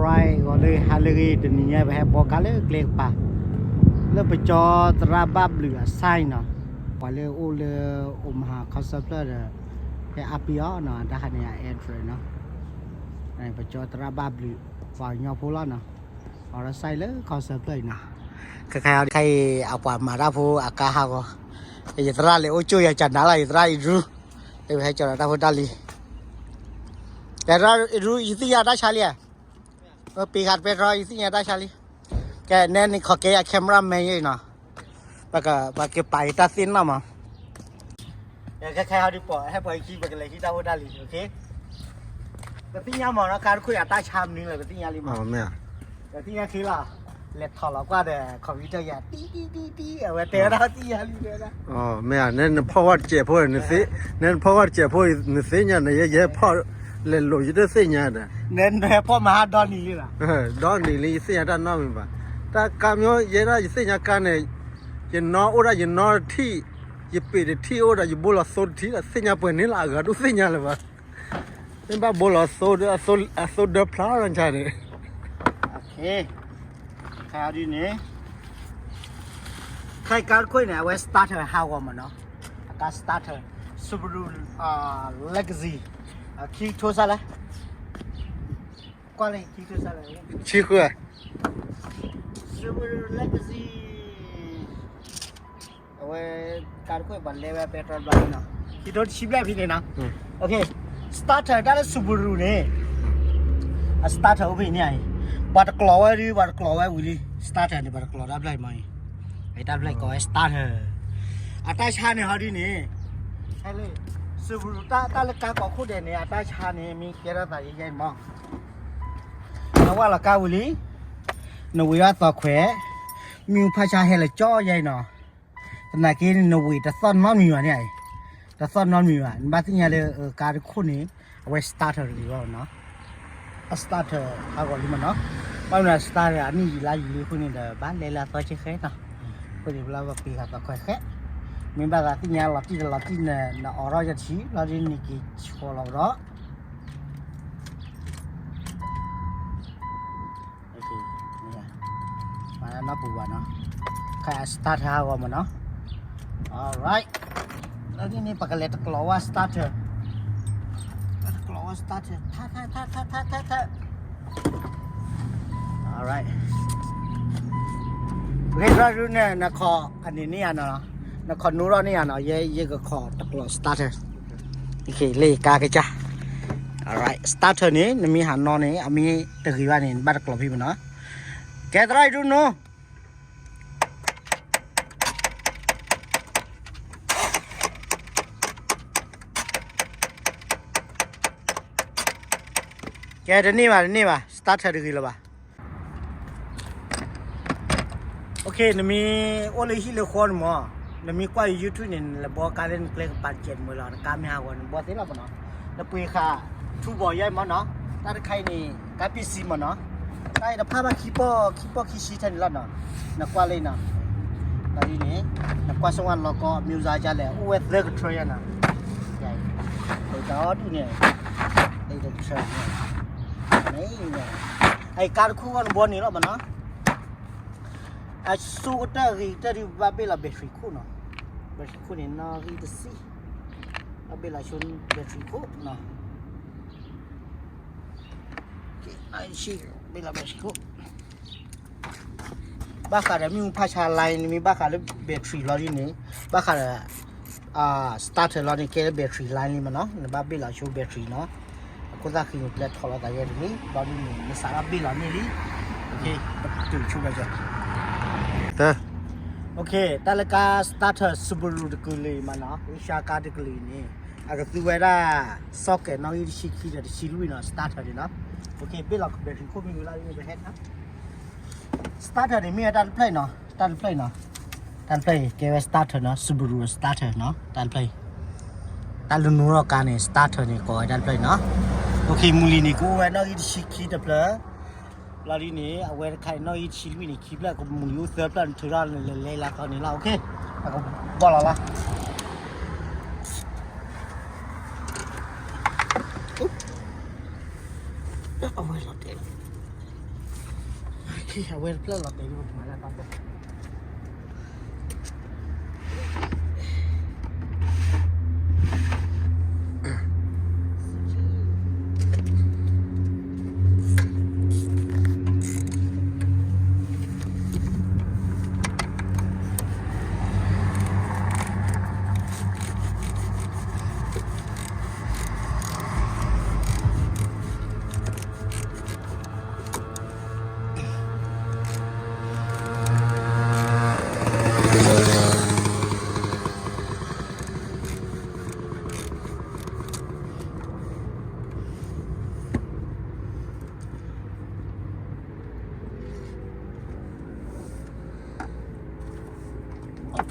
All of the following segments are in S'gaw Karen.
right ဂီၤလၢဟါလၢဂ့ၤ တနံၤညါ ပဟဲဘှီကါလၢကျဲကပၤ လၢပကၠီသရၣ်ဘၣ်ဘျုးအ site နီၤ, ပှၤလၢအိၣ်လၢ Omaha ခီဆၢဖျၢၣ်ဒီး ဟဲအါပ့ၤအီၤနီၤ, တၢ်ဟးန့ၣ် အ address နီၤ, ပကၠီသရၣ်ဘၣ်ဘျုး ပှၤကညီဖိလီၤနီၤ, အီၤဒီး site လၢခီဆၢဖျၢၣ်အံၤနီၤ, ခဲခဲအံၤ အပှၤမၤတၢ်ဖိအကါဟးဂီၤ, ယသရၣ်လဲၤအိၣ်ကၠိၣ်ယၤကနၤလီၤ, ယသရၣ်အံၤဒရူ လၢပဟဲကၠီဒီးတၢ်ဖိတၢ်လံၤ, ယသရၣ်အံၤဒရူ ယသ့ၣ်ညါတၢ်ဆါလံဧါ ပ့ၤဃာ်တပဲတြီ ယသ့ၣ်ညါတၢ်ဆါလံ, ကဲနဲန့ၣ် ခီကဲယၤ camera man ယဲအံၤနီၤ, ပကပာ်ယတၢ်သ့ၣ်နီၣ်မး, ခဲခဲဟီဒုးပီၢ် ဟဲပှၤခံ ပကလဲၤဟံးတၢ်ဖိတၢ်လံၤ, ကသ့ၣ်ညါမးနီၤ, ကါတခိၣ်အတၢ်ဆါမနုၤလၢကသ့ၣ်ညါလံမး, ကသ့ၣ်ညါချ့လီၤ, လဲၤထီၣ်လီၤကွၢ်ဒီး computer ယၤ တံတံတံတံ အဝဲတဲဝဲဒၣ်သ့ၣ်ညါလံတဲဝဲဒၣ်, မ့ၢ်ဧါ, နဲနဖီၣ်ဝဲတစဲးဖိ, နဲနဖီၣ်ဝဲတစဲးဖိ နသ့ၣ်ညါန့ၣ် ယဲယဟဲဖီၣ်လဲၤလိာ်ယတသ့ၣ်ညါဒီး, နဲနဟဲဖီၣ်မၤဟါဒီနံၤလံလီၤ, ဒီနံၤလံ ယသ့ၣ်ညါတၢ်နီတမံၤဘၣ်, တၢ်ကါမ့ၢ်ယဲဒၣ်ယသ့ၣ်ညါကါန့ၣ်, ယနီၣ်အိၣ်ဒၣ်ယနီၣ်တထံၣ်, ယပ့ၤတထံၣ်အိၣ်ဒီး ယဘိလီၤသိတထံၣ်ဒီး သ့ၣ်ညါပှဲၤန့ၣ်လီၤ, အဂၤဒိၣ်သ့ၣ်ညါလၢၤဘၣ်, မ့ၢ်ဘၣ်ဘိလီၤသိဒီး အသိဒၢဖျါလီၤန့ၣ်, ခါဒ်န့ၣ်, ခဲကါတခိၣ်န့ၣ် အဝဲ starter ဟးဂီၤမးနီၤ, အကါ starter, Subaru Legacy, ခံကထိစၢ်လဲၣ်, ကွၢ်လၢ ခံကထိစၢ်လဲၣ်, ဆံဃု, Subaru Legacy, အဝဲ ကါတခိၣ်ပှၤလဲဝဲပဲတြီဘျီနီၤ, ခံကထိတဆံဘျဲၣ်ဖဲန့ၣ်နီၤ, starter တၢ်လၢ Subaru န့ၣ်, အ starter အိၣ်ဖဲန့ၣ်အံၤ, ပှၤတကျိးဝဲဒုး ပှၤတကျိးဝဲဝံၤလံ, starter န့ၣ် ပှၤတကျိးတၢ်ဘျဲၣ်မးအံၤ, အတၢ်ဘျဲၣ်ကိးဝဲ starter, အတၢ်ဆါန့ၣ်ဟီဒ်န့ၣ်, ဟဲလၢ Subaru တၢ်လၢကါကိးခိၣ်ဒဲးန့ၣ် အတၢ်ဆါန့ၣ် မ့ၢ်ကဲထီၣ်သးယဲယဲမး, နဝဲလီၤကါဝံၤလံ, နဝံၤဘၣ်သီခွဲး, မ့ၣ်အူဖးဆါဟဲလၢကၠီယဲအံၤနီၤ, သနာ်က့ နဝံၤတသီၣ်နီတမံၤဘၣ်န့ၣ်, တသီၣ်နီတမံၤဘၣ်, နဘၣ်သ့ၣ်ညါလၢ ကါတခိၣ်န့ၣ် အဝဲ starter တဂ့ၤဘၣ်နီၤ, အ starter ဟးဂီၤလံမးနီၤ, ဘၣ်မနုၤ starter အနံၣ်ယံာ်လါယံာ်လံအဃိန့ၣ်ဒီး ဘၣ်လဲလၢအသီဆံဃဲနီၤ, အဃိန့ၣ် ပလၢပပ့ၤဃာ်သီခွဲးဃဲ, မ့ၢ်ဘၣ်သးသ့ၣ်ညါလီၤတံၢ်တလီၤတံၢ်န့ၣ် နအိးထီၣ်ယထံၣ်လီၤဒ်န့ၣ်က့ၤဆီလီၤဒီး မၤနီၢ်ပူၤဘၣ်နီၤ, ခါအ starter ဟးဂီၤမးနီၤ, alright, လီၤဒ်န့ၣ် ပကလဲၤတကျိးဝဲ starter, တကျိးဝဲ starter, ထါထါထါထါထါထါထါ, alright, ဂ့ၤရၢ်ဒုးန့ၣ် နခီၣ်အန့ၣ်န့ၢ်ယၤနီၤ, နခီၣ်နူထီၣ်န့ၢ်ယၤနီၤ, ယဲယကခီၣ်တကျိး starter, လၢကါကစၢ်, alright, starter န့ၣ် နမ့ၢ်ဟးနီၢ်န့ၣ် အမ့ၢ်တဂ့ၤဘၣ်န့ၣ် နဘၣ်တကျိးဖံးမးနီၤ, ကဲသရၣ်အံၤဒုးနီၤ ကဲတန့ၢ်ဘၣ် တန့ၢ်ဘၣ် starter တဂ့ၤလၢၤဘၣ်, okay, နမ့ၢ်အိၣ်လၢဟံၣ်လၢဃီန့ၣ်မး, နမ့ၢ်ကွၢ် YouTube န့ၣ် နလဲၤဘှီကါလၢနကျဲကပၤတစဲးတမှဲၤလီၤ, နကါမ့ၢ်ဟးဂီၤ နဘှီသ့လီၤမးနီၤ, နပှ့ၤဃာ်ထူဘီၣ်ယဲမးနီၤ, တၢ်တခါအံၤန့ၣ် ကါပ့ၣ်စံမးနီၤ, တၢ်အံၤတဖၣ်ဘၣ်ခံပီၢ် ခံပီၢ်ခံဆံထဲန့ၣ်လီၤနီၤ, နကွၢ်လၢနီၤ, ဒီးဒ်န့ၣ် နကွၢ်စၢၤဝဲလီၤကီ မံၤစါယါလဲၣ် အိၣ်ဝဲသၢကထြၢယါနီၤ, တၢ်အီၤဒ်န့ၣ် တၢ်တထြၢန့ၣ်, အကါတခိၣ်ဂီၢ်နဘှီန့ၣ်လီၤမးနီၤ, အဆိကတၢၢ်အဂ့ၤကတၢၢ်ဒုး ဘၣ်ဘ့ၣ်လီၤ battery ခိၣ်နီၤ, battery ခိၣ်န့ၣ် နီၣ်ဂံၢ်တဆံ, ဘၣ်ဘ့ၣ်လီၤဆိ battery ခိၣ်နီၤ, ဘ့ၣ်လီၤ battery ခိၣ်, ဘၣ်ဃးဒီးမ့ၣ်အူဖးဆါ line န့ၣ် မ့ၢ်ဘၣ်ဃးလၢ battery လီၤဒ်န့ၣ်, ဘၣ်ဃးဒီး starter လီၤန့ၣ် ကဲလၢ battery line လံမးနီၤ, နဘၣ်ဘ့ၣ်လီၤဆိ battery နီၤ, အခိၣ်သၣ်ဃံန့ၣ် ပျဲထီၣ်လီၤသးယဲၢ်တဂ့ၤ, ဘျီဒ်န့ၣ် နစးထီၣ်ဘ့ၣ်လီၤန့ၢ်လံ, ပတုာ်ဆိဝဲကဲ, တ, okay, တၢ်လၢကါ starter Subaru တကလုာ်အံၤမးနီၤ, အ့ရှါကါတကလုာ်အံၤန့ၣ် အကသူဝဲဒၣ် socket နီၣ်ဂံၢ်တဆံခံဒီးတဆံလွံၢ်နီၤ, starter န့ၣ်နီၤ, okay, ဘ့ၣ်လီၤ battery ခိၣ်မ့ၢ်ဝံၤလီၤန့ၣ် ပဟဲထါ starter န့ၣ်မ့ၢ်ဝဲတၢ်တဖျၢၣ်အံၤနီၤ, တၢ်တဖျၢၣ်အံၤနီၤ, တၢ်တဖျၢၣ်အံၤ ကဲဝဲ starter နီၤ, Subaru starter နီၤ, တၢ်တဖျၢၣ်အံၤ, တၢ်လၢနူထီၣ်ကါန့ၣ် starter န့ၣ် ကိးဝဲတၢ်တဖျၢၣ်အံၤနီၤ, okay, မုၢ်လံၤန့ၣ် ကအိၣ်ဝဲနီၣ်ဂံၢ်တဆံခံတဖျၢၣ်, လီၤဒ်န့ၣ် အဝဲတခါအံၤ နီၣ်ဂံၢ်တဆံလွံၢ်န့ၣ် ခံဖျၢၣ်, ကမုၢ်လံၤအိၣ်သၢဖျၢၣ် နထုးထီၣ်လဲၤလဲၤလၢအသီန့ၣ်လီၤ, okay, အကဘီၣ်လီၤလီၤ အဝဲလီၤတဲလီၤ, အဝဲတဖျၢၣ်လီၤတဲာ်ဒ်ပကမၤလၢတၢ်ပၢ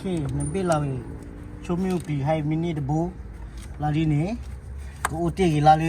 ၢ် နဘ့ၣ်လီၤဂ့ၤ ဆိမ့ၣ်အူပျံၤဟဲမံနံၣ်တဘိ လီၤဒ်န့ၣ် ကအိၣ်တ့ၢ်ဂ့ၤလီၤလၢ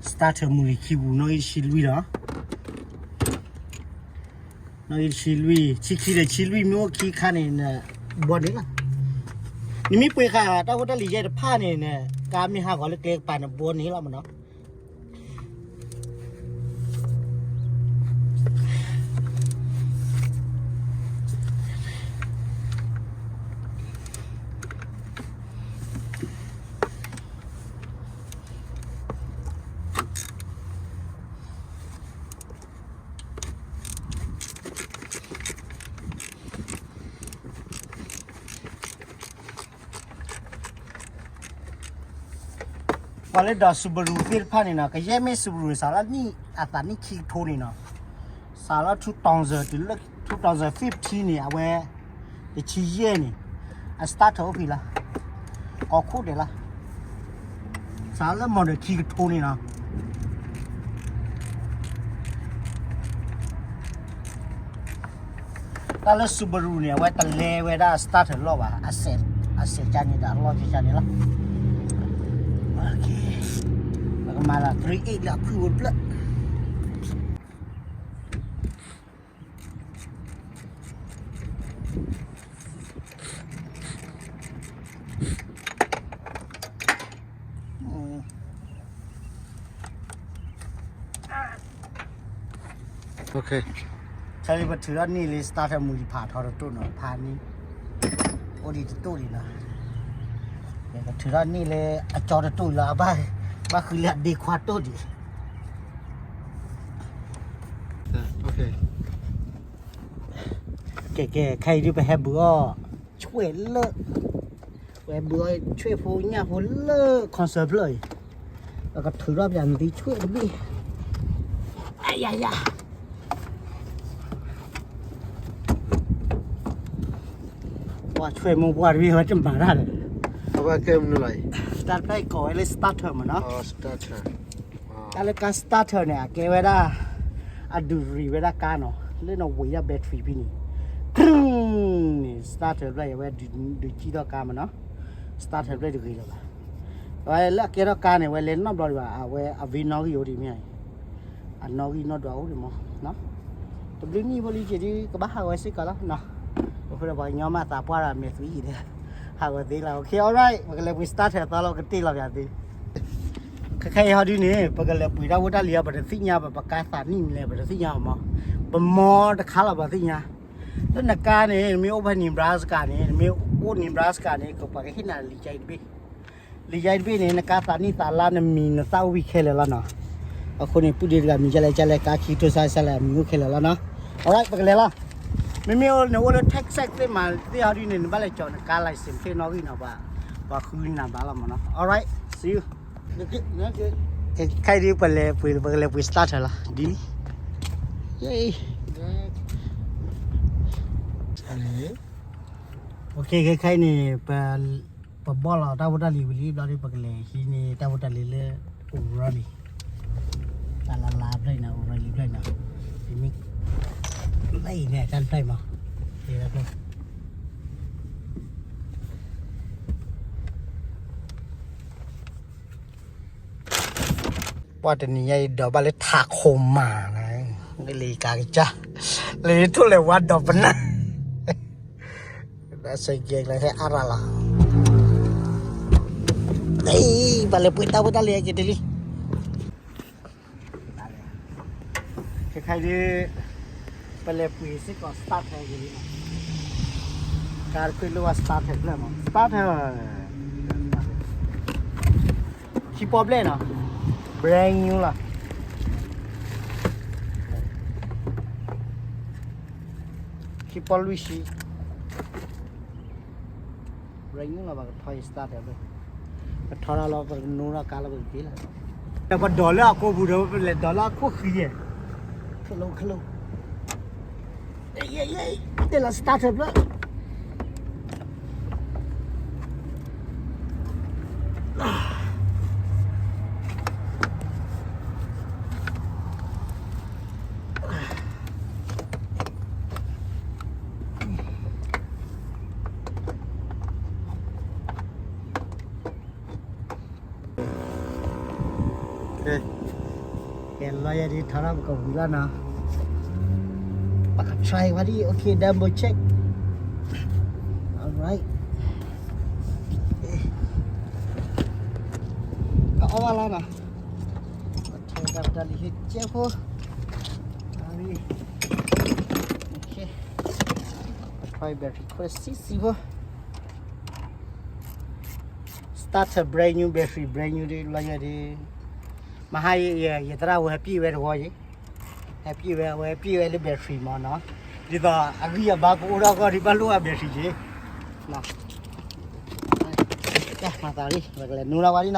starter မူလံၤခံပူၤ နီၣ်ဂံၢ်တဆံလွံၢ်ဒီး နီၣ်ဂံၢ်တဆံလွံၢ် ဆံခံဒီးဆံလွံၢ်မ့ၢ်အိၣ်ခံခါန့ၣ် နဘှီန့ၣ်လီၤ. နမ့ၢ်ပှ့ၤဃာ်တၢ်ဖိတၢ်လံၤယဲၢ်တဖၣ်န့ၣ် နကါမ့ၢ်ဟးဂီၤလၢကျဲကပၤနဘှီန့ၣ်လီၤမနီၤ. ပှၤလၢဒီး Subaru သ့ၣ်တဖၣ်န့ၣ်နီၤ ကယဲၢ်မ့ၢ် Subaru စးလၢနံၣ်အသးနံၣ်ခံကထိန့ၣ်နီၤ စးလၢ two thousand တုၤလၢ two thousand fifteen န့ၣ် အဝဲ တဆံယဲၢ်န့ၣ် အ starter အိၣ်ဖဲလီၤ ကိးခိၣ်ဒဲးလီၤ စးလၢ model ခံကထိန့ၣ်နီၤ တၢ်လၢ Subaru န့ၣ် အဝဲတလဲဝဲဒၣ် starter လီၢ်ဘၣ် အစဲးကါန့ၣ်ဒီးအလီၢ်ကါန့ၣ်လီၤ ပကမၤလၢ three eight လၢအဖုၣ်ဝဲတဖျၢၣ် ခဲအံၤပထုးထီၣ်န့ၢ်လၢ starter မူလံၤဖးထီတတိၢ်နီၤ ဖးန့ၣ် အိၣ်ဒံးတတိၢ်ဒံးနီၤ ပထုးထီၣ်န့ၢ်လၢအကၠီတတိၢ်လီၤ အဘၣ် ဘၣ်ဃုလၢအဒ့ခွါတိၢ်ဒံး ကဲ ကဲ ခဲအံၤဒ်ပဟဲဘုးအီၣ် ဆွဲၣ်လၢ ပဟဲဘုးအီၣ်ဆွဲၣ်ဖိညၣ်ဖိလၢ concert ဖျၢၣ်အံၤ ပကထုးထီၣ်ပၠးနသုဆွဲၣ်တဘ့ၣ် အယၤယၤ ပှၤဆွဲၣ်မိၢ်ပှၢ်တဘ့ၣ်ဝဲတမၤတၢ်ဒီး အဝဲကဲမနုၤလီၤအံၤ တၢ်တဖျၢၣ်အံၤကိးဝဲလၢ starter မးနီၤ starter တၢ်လၢကါ starter န့ၣ် အကဲဝဲဒၣ် အဒုးရံးဝဲဒၣ်ကါနီၤ လၢနဝံၤဒၣ် battery ဖဲန့ၣ် န့ၣ် starter တဖျၢၣ်အံၤအဝဲဒုးကံၣ်ထီၣ်ကါမးနီၤ starter တဖျၢၣ်တဂ့ၤလၢၤဘၣ် အဝဲလၢအကဲထီၣ်ကါန့ၣ် အဝဲလဲၤနီတဘျီဒံးဘၣ် အဝဲအဝ့ၢ်နီၣ်ဂံၢ်အိၣ်ဒံးမ့ၢ် အနီၣ်ဂံၢ်နီၣ်ဒွးအိၣ်ဒံးမး တဘျုးနံၣ်ဖိလံက့ၤဒ် ကဘၣ်ဟးဂီၤစ့ၢ်ကီးလီၤနီၤ အဃိဒီးပှၤကညီမ့ၢ်သးပှၢ်ဒီးမဲာ်သွံၣ်အံၤဒီး ဟးဂီၤသ့လီၤ okay alright ပကလဲၤပှ့ၤ starter သီလီၤ ကတ့ၢ်လီၤပၠးသု ခဲခဲအံၤဟီဒုန့ၣ် ပကလဲၤပှ့ၤတၢ်ဖိတၢ်လံၤအီၤ ပတသ့ၣ်ညါဘၣ် ပကါသးနံၣ်မံၤလဲၣ် ပတသ့ၣ်ညါဘၣ်မး ပမီတခါလီၤ ပှၤသ့ၣ်ညါ လၢနကါန့ၣ် နမ့ၢ်အိၣ်ဖဲ Nebraska န့ၣ် နမ့ၢ်အိၣ် Nebraska န့ၣ် ပှၤကဟ့ၣ်နၤလံာ်ကါအံၤတဘ့ၣ် လံာ်ယါတဘ့ၣ်န့ၣ် နကါသးနံၣ်သးလါနမံၤနသၣ်အိၣ်ဝံၤခဲလၢာ်လီၤနီၤ. အဃိန့ၣ် ပုၢ်ဒ့တဂၤမံၤဒ်လဲၣ်ဒ်လဲၣ် ကါခံကထိစါဒ်လဲၣ် အမံၤအိၣ်ခဲလၢာ်လီၤနီၤ. Alright ပကလဲၤလီၤ. မ့မ့ၢ်အိၣ်နအိၣ်လၢ Texas သ့ၣ်မးသ့ၣ်ဟီဒ်န့ၣ် နဘၣ်လဲၤကၠီၤနကါ license plate နီၣ်ဂံၢ်နီၤ ပှၤဃုနၤဘၣ်လီၤမးနီၤ. Alright see you. ခဲအံၤဒ်ပလဲၤပှ့ၤ ပကလဲၤပှ့ၤ starter လီၤ ဒ်လံ. ယဲ ခဲအံၤန့ၣ် ပ ပဘီၣ်လီၤတၢ်ဖိတၢ်လံၤဝံၤလံဘျီဒ် ပကလဲၤဟံးန့ၢ်တၢ်ဖိတၢ်လံၤလၢ O'Reilly တၢ်လၢလါဖျၢၣ်အံၤနီၤ O'Reilly ဖျၢၣ်အံၤနီၤ တမ့ၢ်ဖျၢၣ်အံၤန့ၣ် တၢ်တဖျၢၣ်အံၤမး ပှၤတနံၤညါအံၤဒီးဘၣ်လၢ Tacoma နီၤ လၢကါကစၢ် လၢထိၣ်လဲၤဝါဒီးပနၢ် ဒီးစဲးကဲကျဲဟဲအါရၤလီၤ ဘၣ်လဲၤပှ့ၤတၢ်ဖိတၢ်လံၤက့ၤတလံ ခဲခါဒ် ပလဲၤပှ့ၤစ့ၢ်ကီး starter က့ၤလံနီၤ. ကါတခွ့လိၣ်ဝဲ starter ဖျၢၣ်မး starter ခံပီဘျဲၣ်နီၤ brand new လီၤ ခံပီလွံၢ်ဆံ brand new လီၤ ပကထီၣ်အံၤ starter ဖျၢၣ် ပထီထီၣ်လီၤ ပကနူထီၣ်ကါလီၤ ပကက့ၤလီၤ ဒီးပဒိးလၢအကိာ်ပူၤဒီး ပလဲၤဒိးလၢအခိၣ်ဃံယဲၢ် ခလိခလိ တဲလီၤ starter ဖျၢၣ် ကဲ လီၤယဲဒ်ထီထီၣ်ပကဝံၤလီၤနီၤ ပက try ဝဲဒ် okay double check alright ကအီၣ်ဘၣ်လီၤနီၤ ပထဲဒၣ်ပတၢ်လံဟ့ၣ်ကဲဖိ okay ပ try battery ခွဲးဆံဆံဖိ starter brand new battery brand new ဒ်လီၤယဲဒ် မဟါယဲ ယသရၣ်ဝဲဟဲပံၣ်ဝဲတဝီယဲ ဟဲပံၣ်ဝဲ အဝဲပံၣ်ဝဲလၢ battery မးနီၤ ဒ်သိးအဂံၢ်အဘါကအိၣ်ထီၣ်အဂီၢ်ဒ်ဘၣ်လိၣ်အ battery က့ၤ မၤသးလံ ပကလဲၤနူထီၣ်ဝဲဒ်နီၤ